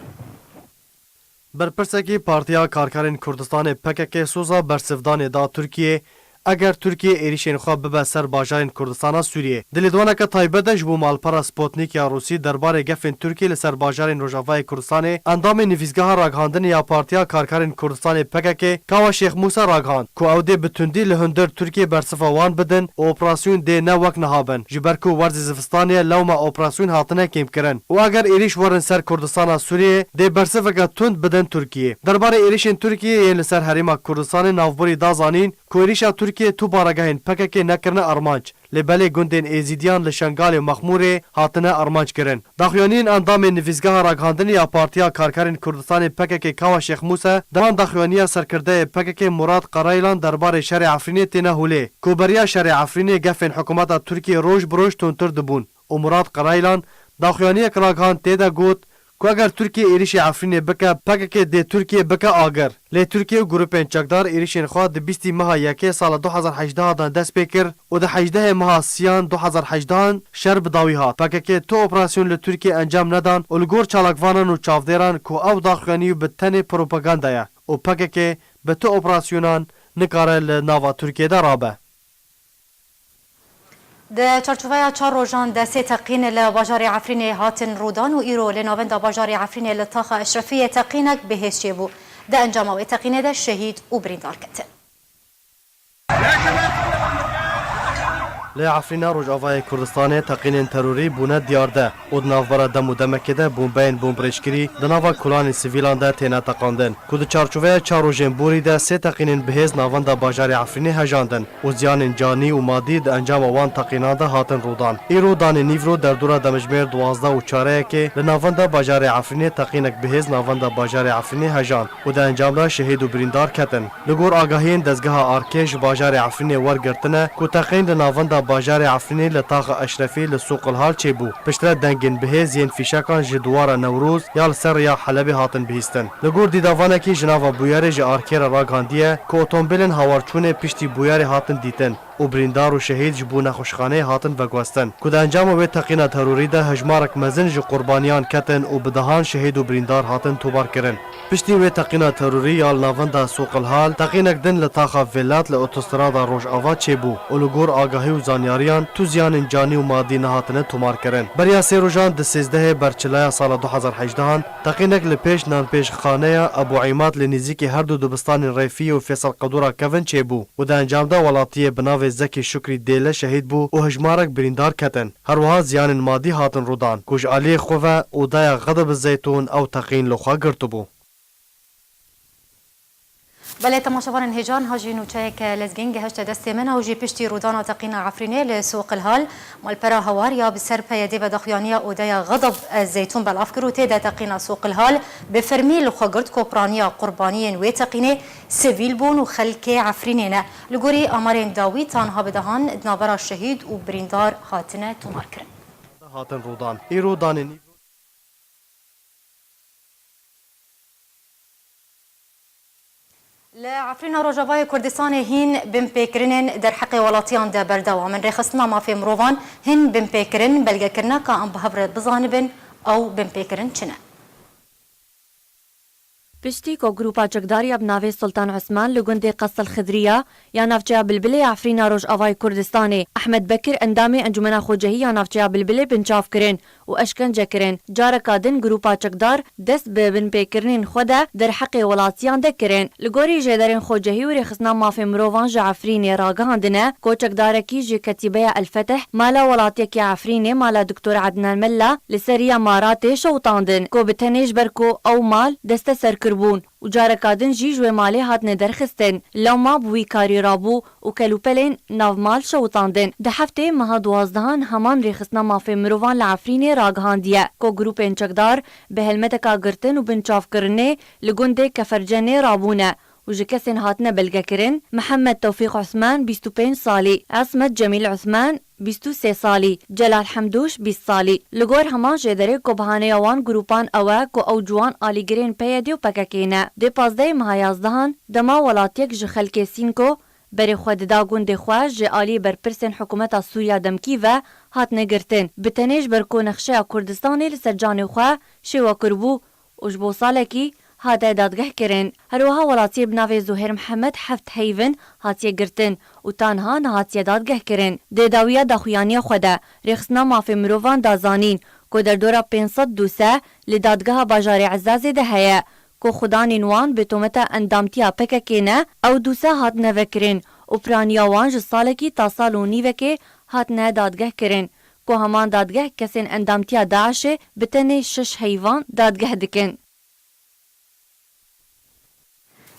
Berpirsekî Partiya Karkerên Kurdistanê P K K soza bersivdanê da Tirkiyê, eger Tirkiye êrîşên xwe bibe ser bajarên Kurdistana Sûriyê. Di lêdwaneke taybet de ji bo malpera Sputnik ya Rûsî derbarê gefên Tirkiyê li ser bajarên Rojavayê Kurdistanê, endamê Nivîsgeha Ragihandinê ya Partiya Karkerên Kurdistanê P K K, Kawa Şêx Mûsa ragihand ku ew dê bi tundî li hundir Tirkiyê bersiva wan bidin û operasyon dê ne wek niha bin, ji ber ku werzê zivistanê ye lewma operasyon hatine kêmkirin û eger êrîş werin ser Kurdistana Sûriyê, dê bersiveke tund bidin Tirkiyê. Derbarê êrîşên Tirkiyê yên li ser Herêma Kurdistanê navborî da zanîn ku êrîşa Tirkiyê Tirkiyê tu baregehên P K K nekirine armanc, lê belê gundên Êzîdiyan li Şengalê û Mexmûrê hatine armanc kirin. Daxuyaniyên endamên Nivîsgeha Ragihandinê ya Partiya Karkerên Kurdistanê P K K Kawa Şêx Mûse, di van daxuyaniya serkirdeyê P K K Murat Karaylan derbarê şerê Efrînê têne holê, ku beriya şerê Efrînê gefên hikûmeta Tirkiyê roj bi roj tundtir dibûn û Murat Karaylan daxuyaniyek ragihand, tê de got, ku eger Tirkiye êrîşê Efrînê bike, P K K dê Tirkiye bike agir. Lê Tirkiye û grûpên çekdar êrîşên xwe di bîstî meha yekê sala du hezar hejdeh de dest pê kir û di hejdehê meha siyan du hezar hejdehan şer bi dawî hat. P K K tu operasyon li Tirkiye encam nedan û li gor çalakvanan û çavdêran ku ew daxuyanî bi tenê propaganda ye û P K K bi tu operasyonan nikare li nava Tirkiye de rabe. Di çarçoveya çar rojan de sê teqîn li bajarê Efrînê hatin rûdan û îro li navenda bajarê Efrînê li taxa Eşrefiyê teqînek bihêz çêbû. Di encama wê teqînê de şehîd û birîndar ketin. Li Efrîna Rojavayê Kurdistanê teqînên terorî bûne diyarde û di navbera dem û demekê de bombeyên bombrêjkirî di nava kolanên sivîlan de têne teqandin, ku di çarçoveya çar rojên borî de sê teqînên bihêz navenda bajarê Efrînê hejandin û ziyanên canî û madî di encama wan teqînan de hatin rûdan. Îro danê nîvro derdora demjimêr duwazdeh û çareyekê li navenda bajarê Efrînê teqînek bihêz navenda bajarê Efrînê hejand û di encam de şehîd û birîndar ketin. Li gor agahiyên dezgeha Arkê ji bajarê Efrînê wergirtine ku teqîn li navenda bajarê Efrînê li taxa Eşrefî li Sûqilhal çêbû. Piştre dengên bihêz yên fîşekan ji Duwara Newroz ya li ser rêya Helebê hatin bihîstin. Li gor dîdavanekî ji nava bûyerê ji Arkê re ragihandiye ku otomobîlên hawarçûnê piştî bûyerê hatin dîtin û birîndar û şehîd ji bo nexweşxaneyê hatin veguhestin, ku di encama wê teqîna terorî de hejmarek mezin ji qurbaniyan ketin û bi dehan şehîd û birîndar hatin tomarkirin. Piştî wê teqîna terorî ya li navenda Sûqilhal, teqînek din li taxa Velat li otostrada Rojava çêbû û li gor agahî û zanyariyan tu ziyanên canî û madî nehatine tomarkirin. Beriya sê rojan di sêzdehê berçilaya sala du hezar hejdehan teqînek li pêş nanpêjxaneya Ebû Îmad li nêzîkî her du dibistanên Rêfiyê û Fêsal Qedûra kevin çêbû û di encam de welatiyê bi navê Zekî Şukrî Dêle şehîd bû û hejmarek birîndar ketin. Her wiha ziyanên madî hatin rûdan ku ji aliyê xwe ve Odaya Xedib Zeytûn ew teqîn li xwe girtibû. Belê, temaşevanên hêja, niha jî nûçeyeke lezgîn gehişte destê min, ew jî piştî rûdana teqîna Efrînê li Sûqilhal, malpera Hewar ya bi ser P Y D ve daxuyaniya Odeya Xedib Ez Zeytûn belav kir û tê de teqîna Sûqilhal bi fermî li xwe girt ku piraniya qurbaniyên wê teqînê sivîl bûn û xelkê Efrînê ne. Li gorî amarên dawî, tanha bi dehan di navbera şehîd û birîndar hatine tomarkirin. Hatin rûdan. Îro danê nîv- Li Efrîna Rojavayê Kurdistanê hîn binpêkirinên derheqê welatiyan de berdewam in. Rêxistina Mafê Mirovan hîn binpêkirin belgekirine ka em bi hev re bizanibin ew binpêkirin çi ne. Piştî ku grûpa çekdar ya bi navê Sultan Osman li gundê Qestel Xidriya ya navçeya Bilbilê ya Efrîna Rojavayê Kurdistanê, Ehmed Bekir endamê Encûmena Xwecehî ya navçeya Bilbilê binçav kirin û eşkence kirin. Careka din grûpa çekdar dest bi binpêkirinên xwe de derheqê welatiyan de kirin. Li gorî jêderên xwecehî û rêxistina mafê mirovan ji Efrînê ragihandine ku çekdarekî ji Ketîbeya El Fetih mala welatiyekî Efrînê, mala Doktor Ednan Mella li ser riya Maratê şewitandin ku bi tenê ji ber ku ew mal desteser kiribûn û careka din jî ji wê malê hatine derxistin, lewma bi wî karî rabû û kelûpelên navmal şewitandin. Di heftê meha duwazdehan heman rêxistina mafê mirovan li Efrînê ragihandiye ku grûpên çekdar bi helmeteka girtin û binçavkirinê li gundê Kefercenê rabûne û ji kesên hatine belgekirin, Mihemed Tewfîq Osman, bîst û pênc salî, Esmet Cemîl Osman, bîst û sê salî, Celal Hemdûş, bîst salî. Li gor heman jêderê ku bahaneya wan grûpan ew e ku ew ciwan alîgirên P Y D û P K K ne. Dê pazdehê meha yazdehan, dema welatiyek ji xelkê Sînko berê xwe dida gundê xwe, ji alî berpirsên hikûmeta Sûriya demkî ve hatine girtin. Bi tenê ji ber ku nexşeya Kurdistanê li ser canê xwe şêwe kiribû û ji bo salekî hate dadgehkirin. Her wiha welatiyê bi navê Zuhêr Mihemed heft heyvin hatiye girtin û ta niha nehatiye dadgehkirin. Dê dawiya daxuyaniya xwe de Rêxistina Mafê Mirovan da zanîn ku derdora pênc sed dûse li dadgeha bajarê Ezazê de heye ku xudanên wan bi tometa endamtiya P K K ne, ew dûse hatine vekirin û piraniya wan ji salekî ta sal û nîvekê hatine dadgehkirin ku heman dadgeh kesên endamtiya DAIŞê bi tenê şeş heyvan dadgeh dikin.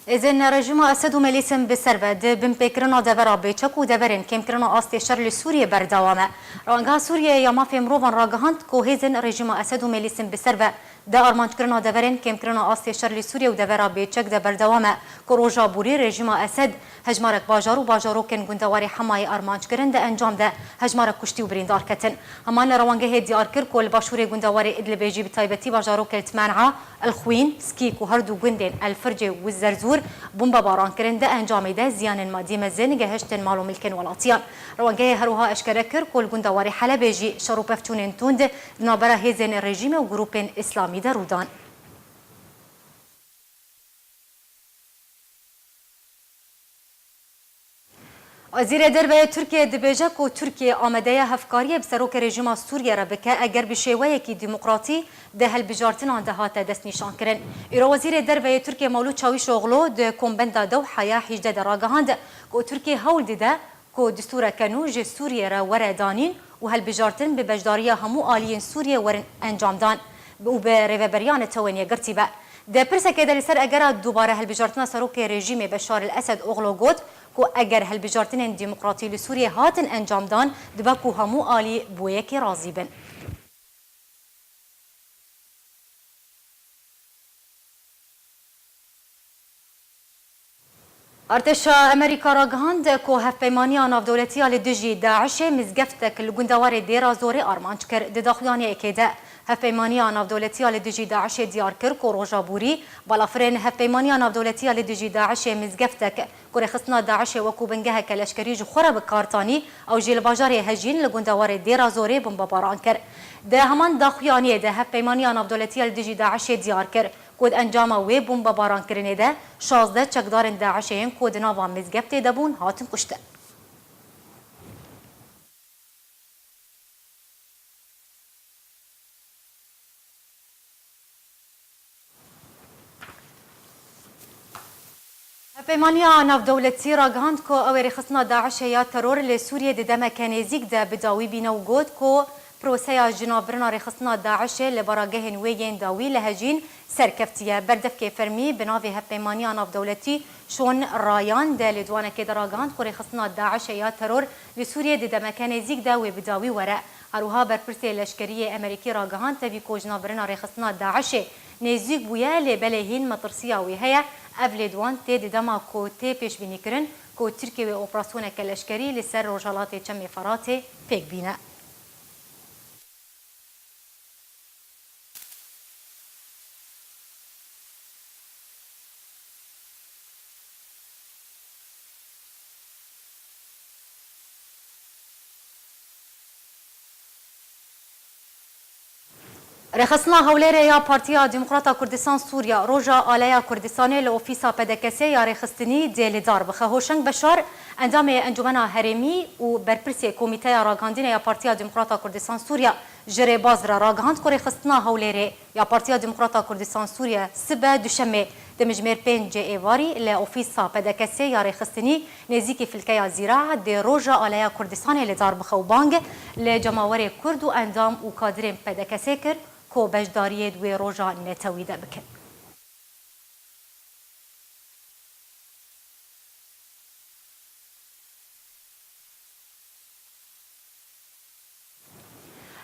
Hêzên rejîma Esed û Melîsên bi ser ve di binpêkirina devera bêçek û deverên kêmkirina astê şer li Sûriyê berdewam e. Rewangeha Sûriyeyê ya Mafê Mirovan ragihand ku hêzên rejîma Esed û Melîsên bi ser ve di armanckirina deverên kêmkirina astê şer li Sûriyê û devera bêçek de berdewam e ku roja borî rejîma Esed hejmarek bajar û bajarokên gundewarê Hemayê armanc kirin di encam de hejmarek kuştî û birîndar ketin. Heman rewangehê diyar kir ku li başûrê gundewarê Idlibê jî bi taybetî bajarokê li Tmen'a, El Xwîn, Skîk û her du gundên El Fircê û Zerzûr bombebaran kirin, di encamê de ziyanên madî mezin gehiştin mal û milkên welatiyan. Rewangehê her wiha eşkere kir ku li gundewarê Helebê jî şer û pevçûnên tund di navbera hêzên rejîmê û grûpên îslamî de rû dan. Wezîrê Derve yê Tirkiyê dibêje ku Tirkiye amade ye hevkariyê bi serokê rejîma Sûriyê re bike, eger bi şêweyekî demokratî di hilbijartinan de hate destnîşankirin. Îro Wezîrê Derve yê Tirkiyê Mewlût Çawîşoglu di kombenda Dewhaya hîjdeh de ragihand ku Tirkiye hewl dide ku distûreke nû ji Sûriyê re were danîn û hilbijartin bi beşdariya hemû aliyên Sûriyê werin encamdan û bi rêveberiya netewên yekgirtî be. Di pirsekê de li ser egera dubare hilbijartina serokê rejîmê Beşar el Esed Oglo got ku eger hilbijartinên demokratî li Sûriyê hatin encamdan, dibe ku hemû alî bi wê yekê razî bin. Artêşa Amerîka ragihand ku hevpeymaniya navdewletî ya li dijî DAIŞê mizgeftek li gundewarê Dêra Zorê armanc kir. Di daxuyaniyekê de hevpeymaniya navdewletî ya li dijî DAIŞê diyar kir ku roja borî balafirên hevpeymaniya navdewletî ya li dijî DAIŞê mizgeftek ku rêxistina DAIŞê wekû bingeheke leşkerî ji xwe re bi kar tanî, ew jî li bajarê Hejîn li gundewarê Dêra Zorê bombebaran kir. Di heman daxuyaniyê de hevpeymaniya navdewletî ya li dijî DAIŞê diyar kir ku di encama wê bombebarankirinê de şazdeh çekdarên DAIŞê yên ku di nava mizgeftê de bûn hatin kuştin. Hevpeymaniya navdewletî ragihand ku ew ê rêxistina DAIŞê ya teror li Sûriyê di demeke nêzîk de bi dawî bîne û got ku proseya jinavbirina rêxistina DAIŞê li baragehên wê yên dawî li Hejîn serkeftiye. Berdevkê fermî bi navê Hevpeymaniya Navdewletî Şon Rayan di lêdwanekê de ragihand ku rêxistina DAIŞê ya teror li Sûriyê di demeke nêzîk de wê bi dawî were. Her wiha berpirsê leşkerî yê Amerîkî ragihand tevî ku jinavbirina rêxistina DAIŞê nêzîk bûye, lê belê hîn metirsiya wê heye. Ev lêdwan tê di dema ku tê pêşbînîkirin ku Tirkiye wê operasyoneke leşkerî li ser rojhilatê Çemê Feratê pêk bîne. Rêxistina Hewlêrê ya Partiya Demokrata Kurdistan Sûriya, Roja Aleya Kurdistanê li ofîsa P D K S'ê ya rêxistinî dê li dar bixe. Hoşeng Beşar, endamê Encûmena Herêmî û berpirsê Komîteya Ragihandinê ya Partiya Demokrata Kurdistan Sûriya, ji rêbaz re ragihand ku rêxistina Hewlêrê ya Partiya Demokrata Kurdistan Sûriye sibe duşemê dimijmêr pêncê êvarî li ofîsa P D K S'ê ya rêxistinî nêzîkî Filkeya Zîra dê Roja Aleya Kurdistanê li dar bixe û bang li cemawerê Kurd û endam û kadirên P D K S'ê kir ku beşdariyê di wê roja netewî de bikin.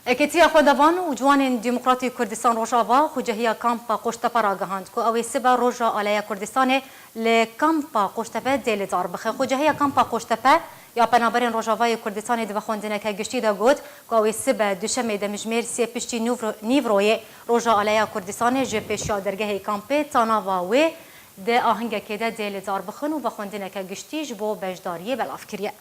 Yekîtiya Xwendevan û Ciwanên Demokratî Kurdistan Rojava xucehiya Kampa Qoştepe ragihand ku ew ê sibe Roja Aleya Kurdistanê li Kampa Qoştepe dê li dar bixe. Xucehiya Kampa Qoştepe ya Penaberên Rojavayê Kurdistanê di vexwendineke giştî de got ku ew ê sibe duşemê demjimêr sê piştî nûvro-, nîvroyê Roja Aleya Kurdistanê ji pêşiya dergehê kampê ta nava wê di ahingekê de dê li dar bixin û vexwendineke giştî ji bo beşdariyê belav kiriye.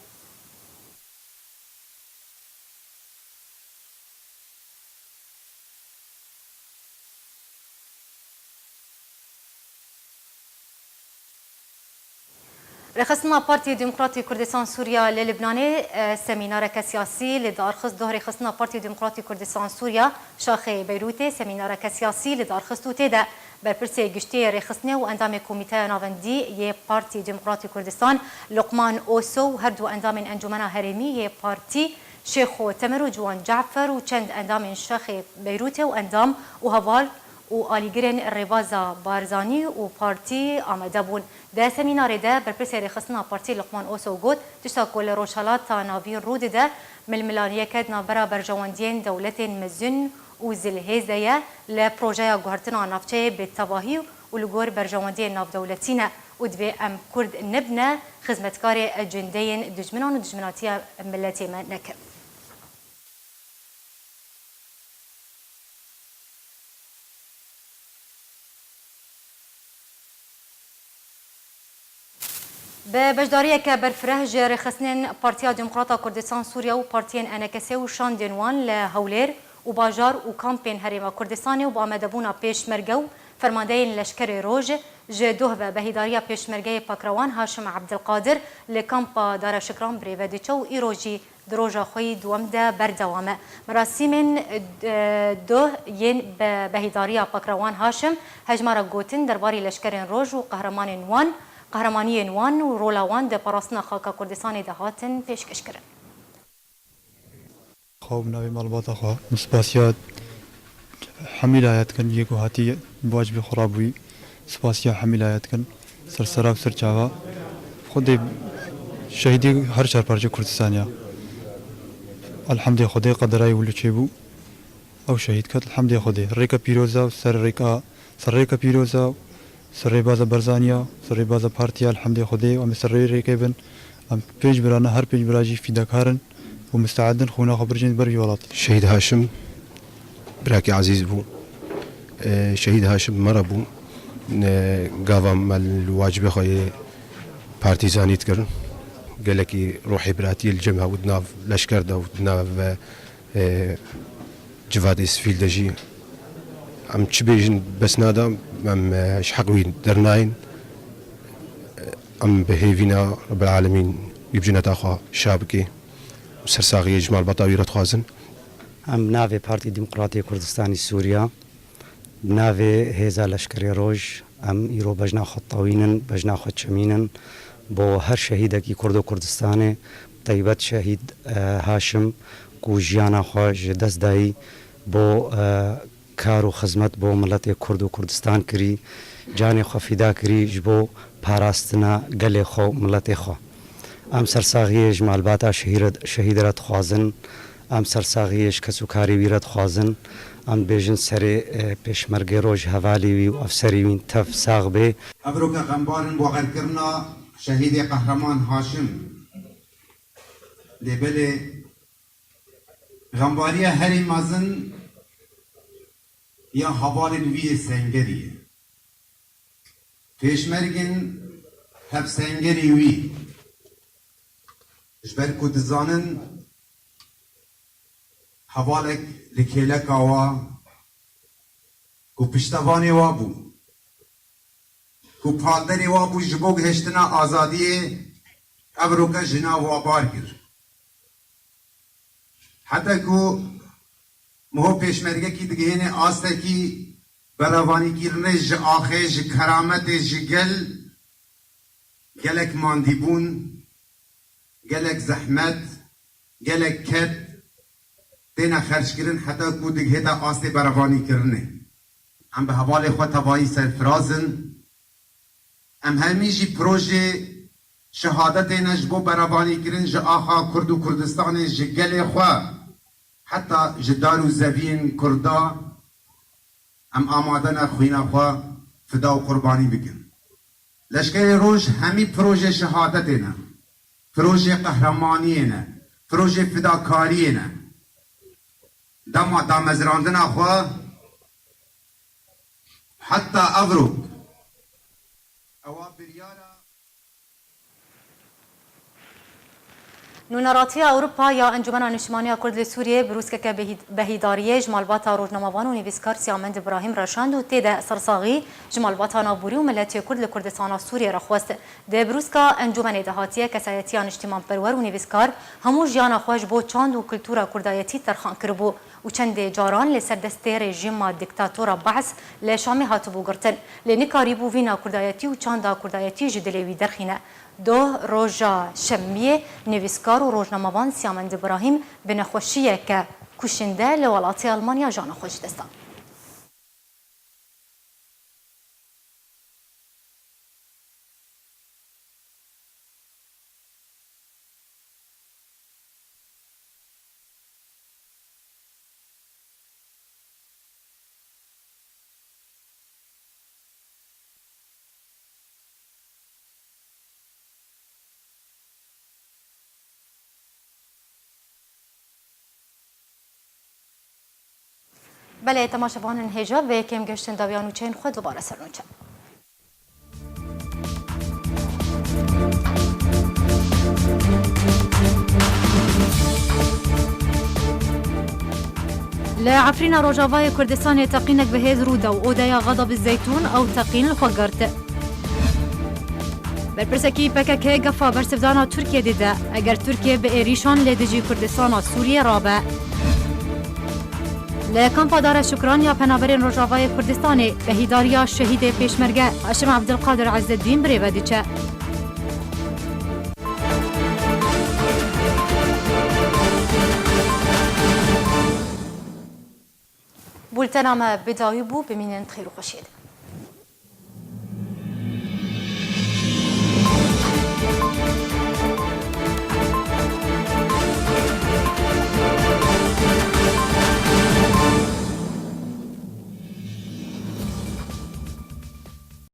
Rêxistina Partiyê Demokratî Kurdistan Sûriya li Libnanê, e, semînareke siyasî li dar xist. Doh rêxistina Partiyê Demokratî Kurdistan Sûriya, şaxê Beyrûtê, semînareke siyasî li dar xist û tê de berpirsê giştî yê rêxistinê û endamê Komîteya Navendî yê Partiyê Demokratî Kurdistan, Luqman Oso, û her du endamên Encûmena Herêmî yê partî, Şêxo Temir û Ciwan Cafer, û çend endamên şaxê Beyrûtê û endam û heval û alîgirên rêbaza Barzanî û partî amade bûn. Di semînarê de berpirsê rêxistina partî Luqman Oso got, tişta ku li Rojhelata Navîn rû dide, milmilaniyeke di navbera berjewendiyên dewletên mezin û zilhêz de ye, li projeya guhertina navçeyê bi tevahî û li gor berjewendiyên navdewletî ne û divê em Kurd nebine xizmetkarê cindeyên dijminan û dijminatiya miletê me nekin. Bi beşdariyeke berfireh ji rêxistinên Partiya Demokrata Kurdistan Sûriye û partiyên E N K S û şandên wan li Hewlêr û bajar û kampên Herêma Kurdistanê û bi amadebûna pêşmerge û fermandeyên Leşkerê Roj, ji doh ve behîdariya pêşmergeyê Pakrewan Haşim Ebdilqadir li kampa Dara Şikran birêve diçe û îro jî di roja xwe yî duwem de berdewam e. Merasîmên, e, doh yên bi behîdariya Pakrewan Haşim, hejmara gotin derbarê leşkerên roj û qehremanên wan, qehremaniyên wan û rola wan di parastina xaka Kurdistanê de hatin pêşkêşkirin. Xwe bi navê malbata xwe, min spasiya hemî laya dikin, yê ku hatî bi wacibê xwe rabûyî. Spasiya hemî laya dikin, ser sera û ser çava. Xwedê şehîdê her çar parçe Kurdistanê ya. Elhemdê Xwedê qederayê wilo çêbû. Ew şehîd ket, elhemdê Xwedê. Rêke pîroza û ser rêka, ser rêke pîroza, ser rêbaza Barzaniya, ser rêbaza partiya, elhemdê Xwedê. Em ê ser rê rêkê bin. Em pênc bira ne, her pênc bira jî fîdakar in û misteed in xwîna xwe bircên ber vî welatî. Şehîd Haşim birakî ezîz bû. E, Şehîd Haşim me re bû. E, gava me li wacibê xwe yê partîzanî dikirin. Gelekî ruhê biratiyê li cem hebû di nav leşker de û di nav, e, civadê sivîl de jî. Em çi bêjin bes nada, em, e, ji heq wî dernayên. Em bi hêvîna Rebbil Alemîn wî bi cineta xwe şa bike û sersaxiyê ji malbata wî re dixwazin. Em bi navê Partî Demokratê Kurdistanî Sûriya, bi navê Hêza Leşkerê Roj, em îro bejna xwe tewînin, bejna xwe çemînin bo her şehîdekî Kurd û Kurdistanê, bi teybet şehîd, e, Haşim ku jiyana xwe ji dest dayî bo, e, kar û xizmet bo miletê Kurd û Kurdistan kirî, canê xwe fîda kirî ji bo parastina gelê xwe û miletê xwe. Em sersaxiyê ji malbata şehîre-, şehîd re dixwazin, em sersaxiyê ji kesûkarê wî re dixwazin, em dibêjin serê, e, pêşmergê roj hevalê wî û efserê wî tev sax bê. Evroke xembar in bo xerkirina şehîdê Qehreman Haşim. Lê belê xembariya herî mezin ya hevalên wî yê Sengerî ye. Pêşmergên hevsengerî wî, ji ber ku dizanin hevalek li kêleka wa ku piştevanê wa bû, ku palderê wa bû ji bo gihiştina azadiyê, evroke jina wa bar kir. Heta ku miho pêşmergekî digihêne astekî berevanîkirinê ji axê, ji kerametê, ji gel, gelek mandîbûn, gelek zehmet, gelek ked têne xerckirin heta ku digihête astê berevanîkirinê. Em bi hevalê xwe tevayî serfiraz in. Em hemî jî projê şehadetê ne ji bo berevanîkirin ji axa Kurd û Kurdistanê, ji gelê xwe, heta ji dar û zeviyên Kurda em amade ne xwîna xwe fida û qurbanî bikin. Leşkerê Roj hemî projê şehadetê ne, projê qehremaniyê ne, projê fidakariyê ne. Dema damezrandina xwe heta evrok ewa biryara. Nûneratiya Ewropa ya Encûmena Niştimaniya Kurd li Sûriyê birûskeke behî-, behîdariyê ji malbata rojnamevan û nivîskar Siyamend Îbrahîm reşand û tê de sersaxî ji malbata navborî û miletê Kurd li Kurdistana Sûriyê re xwest. Di birûska encûmenê de hatiye kesayetiya niştîmanperwer û nivîskar hemû jiyana xwe ji bo çand û kultura kurdayetî terxan kiribû û çendê caran li ser destê rejîma dîktatora Be'es li Şamê hatibû girtin. Lê nikarîbû vîna kurdayetî û çanda kurdayetî ji dilê wî derxîne. Doh roja şemiyê nivîskar û rojnamevan Siyamend Îbrahîm bi nexweşiyeke kuşinde li welatê Elmanya jana xwe ji dest da. Belê, temaşevanên hêja, vê yekê em gihiştin dawiya nûçeyên xwe, dubare ser nûçe. Li Efrîna Rojavayê Kurdistanê teqînek bi hêz rû da û odeya Xedabî Zeytûn ew teqîn li xwe girt. Berpirsekî P K K gefa bersivdana Tirkiyê dide, eger Tirkiye bi êrîşan li dijî Kurdistana Sûriyê rabe. Li kampa Dara Şukran ya penaberên Rojavayê Kurdistanê behîdariya şehîdê pêşmerge Haşim Abdulkadir Izzeddîn birêve diçe. Bultena me bi dawî bû, bimînin di xêr û xweşiyê de.